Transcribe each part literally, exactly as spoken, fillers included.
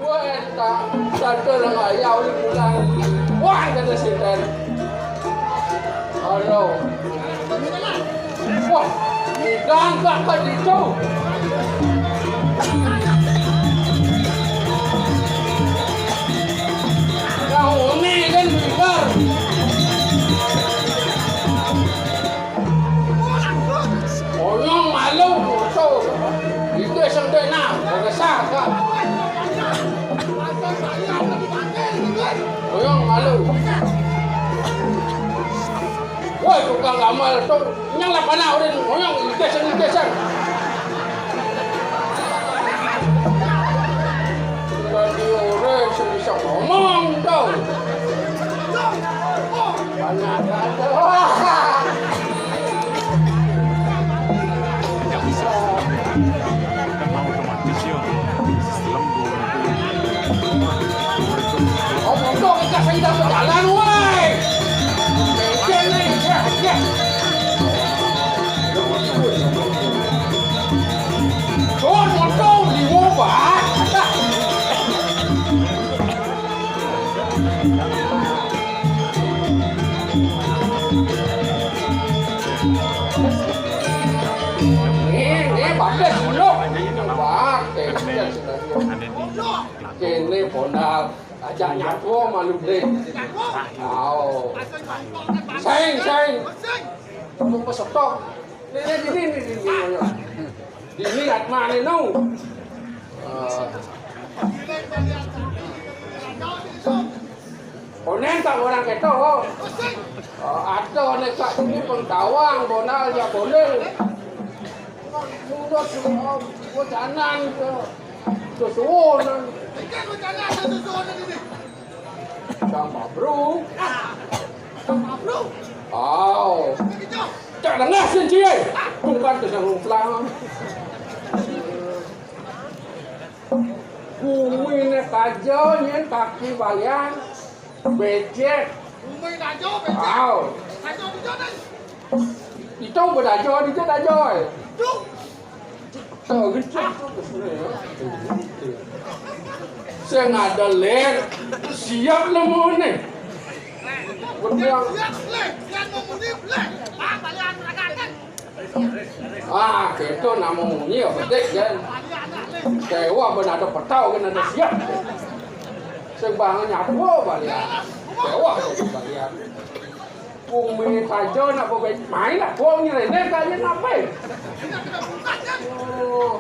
Wah, tak sadar ayah uling pulang. Wah, kata setan. Aduh. Wah, digangkak ka ditu. Yang uni kan bibar. Oyong malu, musuh. Itu sing kena, pengesah ka. Oyong malu. Woi, tukang gamal tu, nyang lah panak urin, oyong itesan-itesan. Tadi orang sing bisa ngomong tau. Panak ada. Omong dong, ikas saya dapat jalan, woi. Kene, ya, ya. Don, motor di wobah. Nih, nih, bagus, dulu. Wah, kene. Kene, Bonal. Ajak nyatu malu deh. Au. Saing, saing. Kamu pesetok. Nih, nih, nih, nih, nih. Dini atmane nu. Eh. Konen tak orang keto. Eh, ada nek tak ini pengtawang, Bonal ya boleh. Mulut, oh, bocanan ke. Susunan. Ikan bocanan, susunan ini. Sama, bro. Sama, bro. Au. Cak lengah sing cie. Bukan tu sarung pelang. Bumi ne kaja nyen kaki balian becek. Bumi kaja becek. Au. Kaja becek. Itu bedaja, itu daja. Itu. Sing ada ler, siap lemune. Bener. Ah, gitu nama munyi ya, betik kan. Dewa ben ada petau kan ada siap. Sing bangun nyapu balian. Dewa balian. Bumi kaja nak main lah, wong nyerene kaja nape? Oh.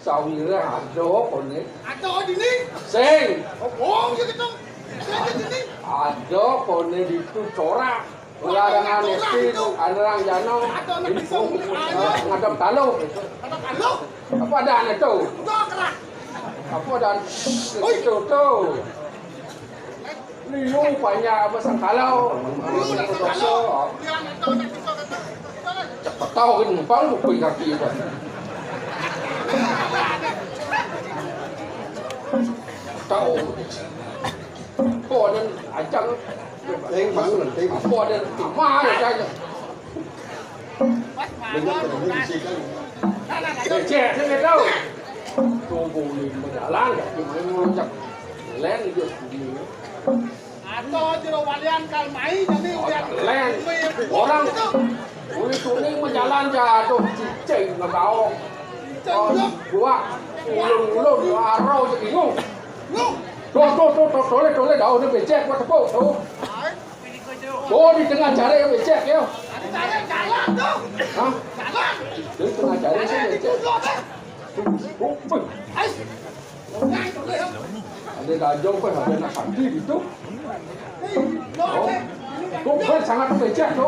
Sawire ada kone. Ada dini. Sing. Oh, ya gitu. Ada dini. Ada kone ditu corak. Larangan itu, anerang jano. Ada anak pisau. Ngadep talo. Ada talo. Apa ada anak tu? Enggak kerak. Apa ada anak itu tu? Liu banyak apa sangkalo. Dosa. Cepet tahu kan numpang buku kaki itu. Tahu. Kau dan ajang. Teng bangun, teng. Apa ada nama ya saya. Becek, saya nggak tahu. Tunggu ni berjalan, kaki main meloncat. Len dia sendiri. Atau jero walian kal mai, jadi ulian. Len. Orang. Uli tuning berjalan jatuh, cicing ngegaok. Cicing. Gua ulun-ulun, arau bingung. Tuh, tuh, tuh, tuh, toleh, toleh, daun ni becek, gua tepuk, tuh. Oh, di tengah jalan becek ya. Jalan, jalan tu. Hah? Jalan. Di tengah jalan sih becek. Jalan tu, eh. Ada gajah pun ada nak santi gitu. Oh, tu pun sangat becek tu.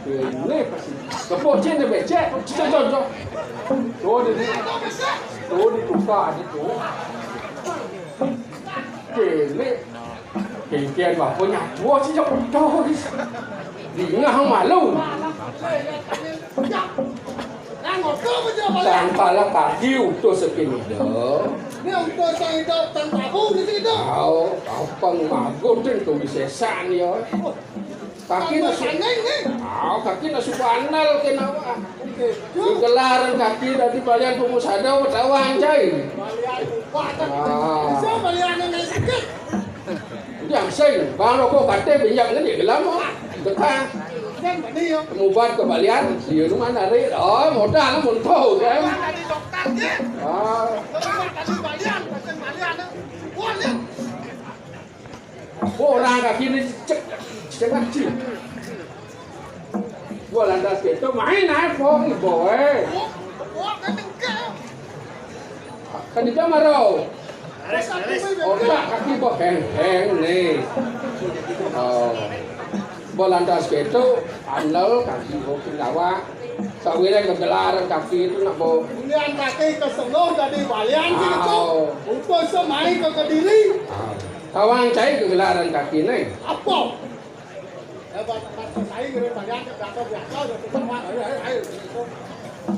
Ini pasti. Tepuk cin dia becek. Cocok, cocok. Tuh, dia ni. Tuh, ditukar dia tu. Kene. Kengken bapa nyatua sejak udah. Dingah malu. Tangkala kaki utus sekini dah. Ni utus yang hidup tanpa aku di sini dah. Kau, kau pengmagut tu bisa san ya. Kaki nak su-, ah, kaki nak suba andel kena awak. Gegelaran kaki dadi balian pangusada tawang cai. Ah. Jam sing, bang rokok kate benjak ngedik gelam, oh. Dekah. Mubat ke balian, dia rumah narik. Oh, modal mun tau kan. Ah. Orang kaki ni cek, cek ngaji. Gua lantas gitu, main apa ni, boy? Kan itu marau. Otak kaki boh heng-heng ni. Oh. Gua lantas gitu, andel kaki boh pendawa. Sawire kegelaran kaki itu nak boh. Kemudian kaki keseluruh dari balian sih itu. Oh. Untuk semai ke Kediri. Ah. Tawang cai kegelaran kaki ni. Apa?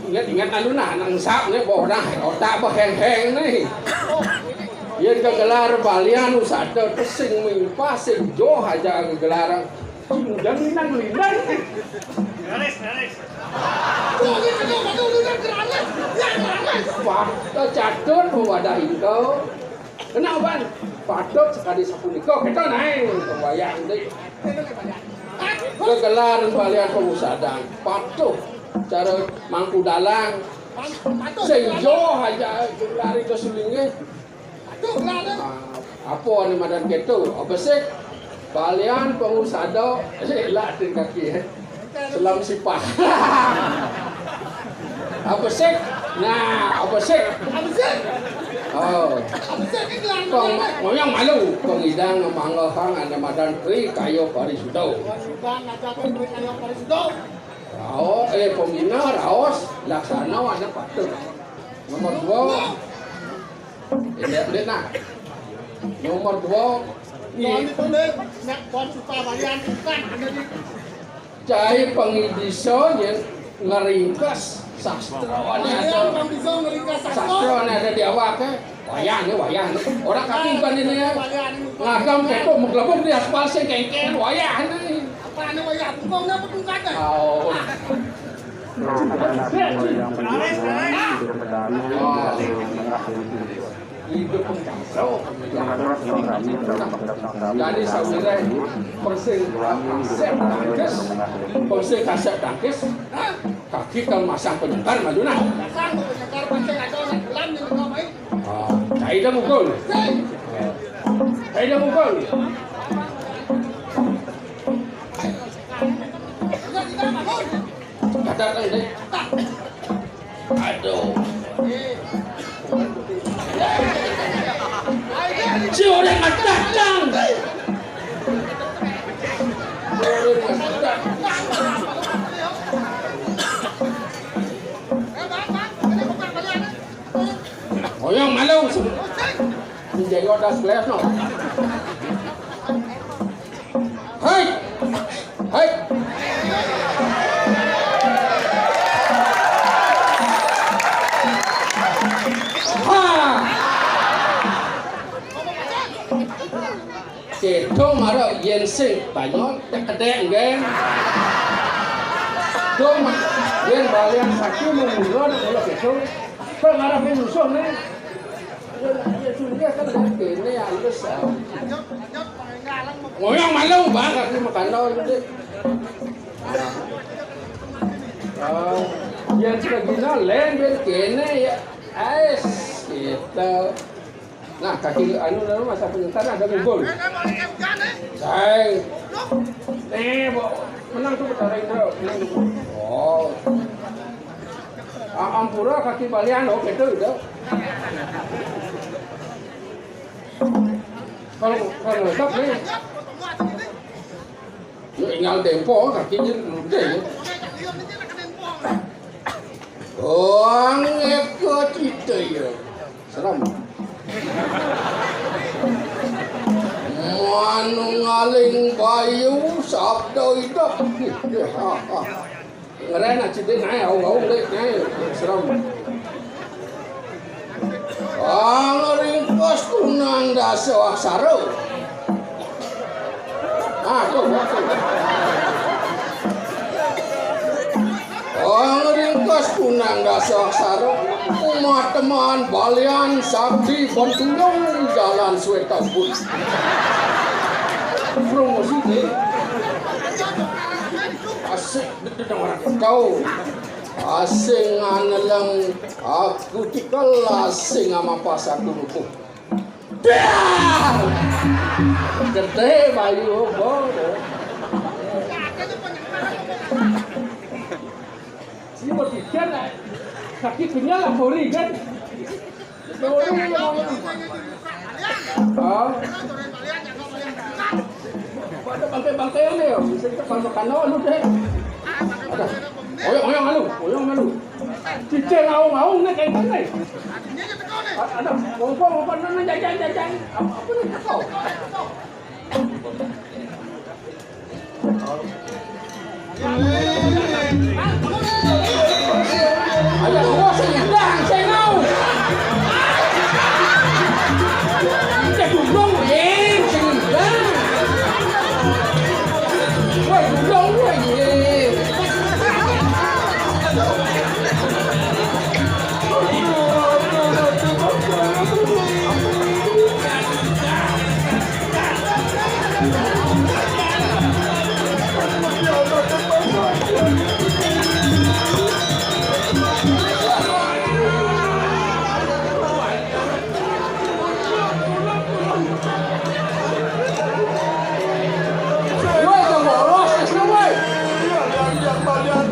Ingat, ingat anu nah, nang sap ni, boh dah, otak boh heng-heng ni. Ia gegelar balian usada pesing mimpas sing joh aja gegelaran. Jangan nang lindang. Garis, garis. Wah, tercatur wadah itu. Kena ban. Patut sekali sapunika. Kita naik ke wayang ni. Gegelaran balian pengusadan. Patuh cara mangku dalang. Sing joh aja lari ke sulingnya. Ah, apa ni madan keto? Apa sih? Balian pangusada, elak tin kaki, eh. Selam sipah. Apa sih? Nah, apa sih? Oh. Kong, ngoyong malu. Kong idang manggahang ane madan tri kayo parisudo. Raos, eh, pembina, raos, laksana, ane patut. Nomor dua. Ini update nah. Nomor dua. Ni. Cai pangidisa yang ngeringkas sastra ane ada. Sastra ane ada di awak, eh. Wayah ni, wayah ni. Orang kaki bukan ini ya. Ngagam keto menggelebuk di aspal sing kengkeng, wayah ni. Apa ane wayah? Bukan apa bukan. Oh. Hidup pengkacau. Jadi saudara, persing kasep tangkis, persing kasep tangkis, kaki kan masang penyengkar malu nah. Masang penyengkar, persing ada orang dalam yang kau main. Ah, cai dah mukul. Cai dah mukul. Ada kan, Dek? Aduh. Si orang datang. Oyong malu. Menjadi odas kelas no. Hai. Hai. Ha. Oke, dong mara yen sing banyak, tek kedek nggih. Dong, yen balian saki mengulon, kalau gitu, kok ngarepin musuh nih? Ya, ya, sudah kan dari kene halus, ah. Ngoyong malu, Bang, aku makan dong, gitu. Ah, ya, sudah gila, len, len, kene, ya. Ais, gitu. Nah, kaki anu, anu, masa penyetan ada ngumpul. Saya. Eh, bo, menang tuh, Betara Indra. Oh. A-, ampura kaki balian, oh, gitu, gitu. Kalau, kalau tetap nih. Yo, tinggal tempo, kaki dia muda ya. Oh, ngeko cita ya. Serem. Manungaling bayu sabda idep. Ngerena cita nae, au-au nae, nae. Serem. Ah, ngeringkos kunang dasa aksara. Ah, tuh, tuh. Nang dasar sarung, umat teman balian sakti bentulung jalan sueta pun. Promosi deh. Asik, dede orang kau. Asing nganeleng aku tikel, asing amapas aku lupuh. Dah! Gede bayu opo. Sing posisi lah. Sakit dunia lah, sorry kan. Sorry. Ah. Pada bangkai-bangkai ni, bisa kita kalau kano lu deh. Ada. Oyong, oyong malu, oyong malu. Cicing aung-aung ni kayak gini. Ada, kompor, kompor, nana jajan, jajan. Apa, apa ni kau? Ada gua sing nyendang, sing mau. Cek gulung, eh, sing nyendang. Woi, gulung, woi, eh. Woi, jangan boros, Isna, woi. Yang balian,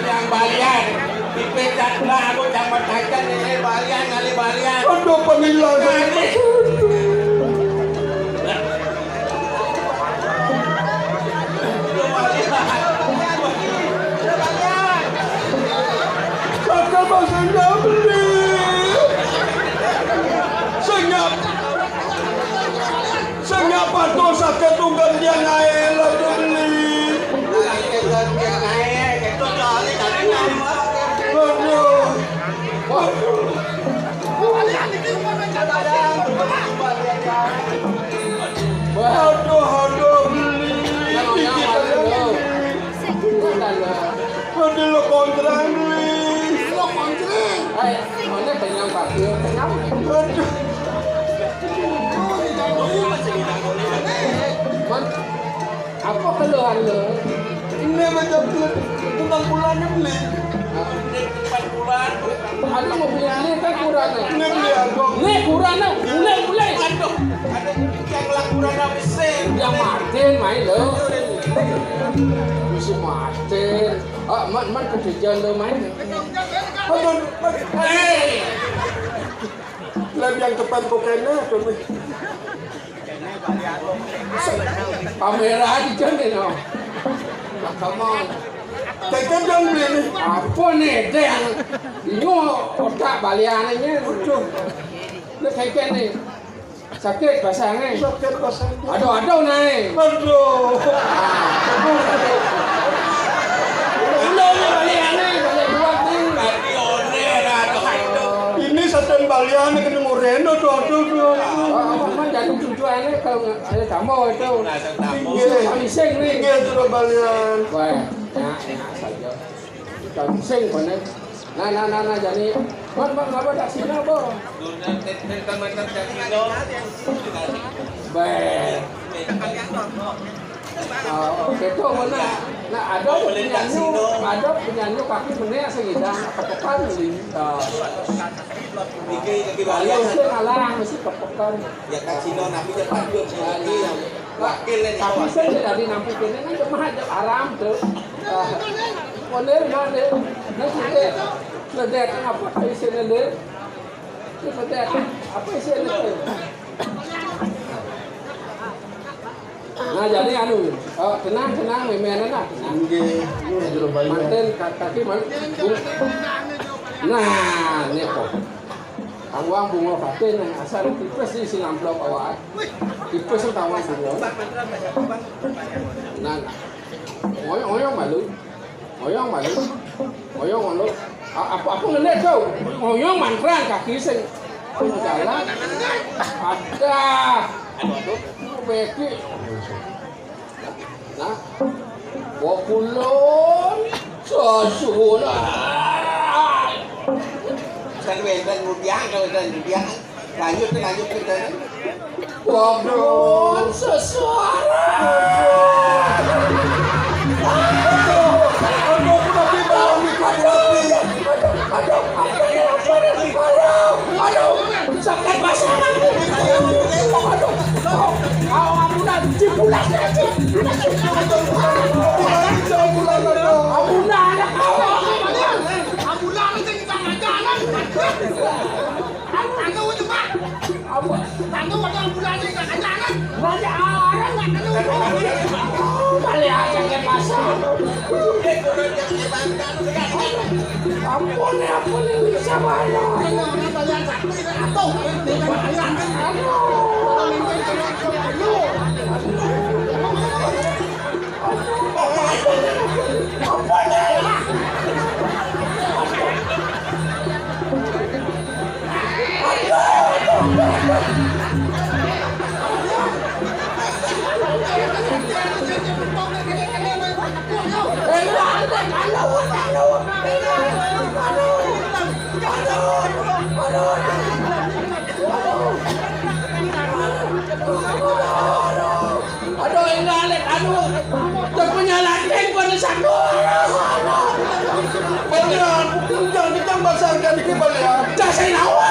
yang balian. Dipecat lah, aku jangan tacan ini balian, kali balian. Aduh, penilaian. Kali. Kagak mau senyap, beli. Senyap. Senyap atau sakit tunggal dia naik lagi, beli. Aduh. Waduh. Aduh, aduh, beli. Aduh, lo kontrang, beli. Lo kontrang. Hai, mana kenyang kaki, kenyang. Aduh. Man, apa keluhan lo? Ini macam tu, tentang bulannya, beli. Ini empat bulan. Aduh, mau beli ini kan kurang, eh. Ini beli apa? Ini kurang, eh. Mulai, mulai. Aduh, ada yang lakukan apa sih? Yang Martin main lo. Si Martin. Ah, man, man kerja lo main. Aduh, aduh. Eh. Lah, yang depan kok kene, aduh. Kamera aja nih, no. Come on. Tekan dong, beli. Apa nih, Dek? Ini otak baliannya. Aduh. Lu tekan nih. Sakit pasangnya. Sakit pasang. Aduh, aduh, naik. Aduh. Ini baliannya, balik buat nih. Ini satan balian kena mureno tuh, aduh, tuh. Oh, apa man jadi tujuannya kalau nggak ada tambah itu. Nggih. Kamising nih. Nggih, sudah balian. Wah, ya, ya saja. Kamising mana? Nah, nah, nah, nah, jadi, man, man, apa tak sini apa? Baik. Ah, oke, tuh, mana? Nah, ada penyanyi, ada penyanyi kaki bener sing ngidang, kepekan, beli. Ah. Lalu saya ngalang, mesti kepekan. Ya, kasino, tapi dia patut, ya, ini yang wakil ini. Tapi saya dari nampung ini kan cuma aja haram tuh. Ah, bener, bener. Nah, sudah. Sudah, apa isinya, deh? Sudah, apa isinya, deh? Nah, jadi anu, eh, tenang, tenang, memenan lah, tenang. Nggih, nggih, jero bayi. Manten, ka-, kaki man-, bu-, nah, ini apa? Tawang bunga fatin, nah, asal tipis di sini amplop awak. Tipis tawang bunga. Nah, nah. Oyong, oyong malu. Oyong malu. Oyong malu. A-, apa, apa ngene, Cok? Oyong mantran kaki sing jalan. Ada. Aduh, aduh. Beki. Nah. Bokulon. Suwun. Kan wénten ngudiang, kan wénten ngudiang. Lanjut, lanjut, lanjut. Waduh, sesuara. Aduh, aduh, aduh, aduh, aduh, aduh, aduh, aduh, aduh, aduh, sakit pasangan. Aduh, aduh, aduh, ambunan, cipulas, cipulas. Ambunan, ambunan. Ambulan sing tangga jalan. Tangga wis, Pak. Apa? Tangga wis ambulan sing tangga jalan. Nanti orang nggak tahu. Oh, balik aja ke pasar. Ampun, ampun, ini siapa ya? Orang bayar satu, ini atuh. Ini bayar. Aduh. Aduh, enggak, Lek. Aduh. Terus punya laceng, gua nih satu. Balian, jangan ditambah sangka dikit, Balian. Jas saya nawa.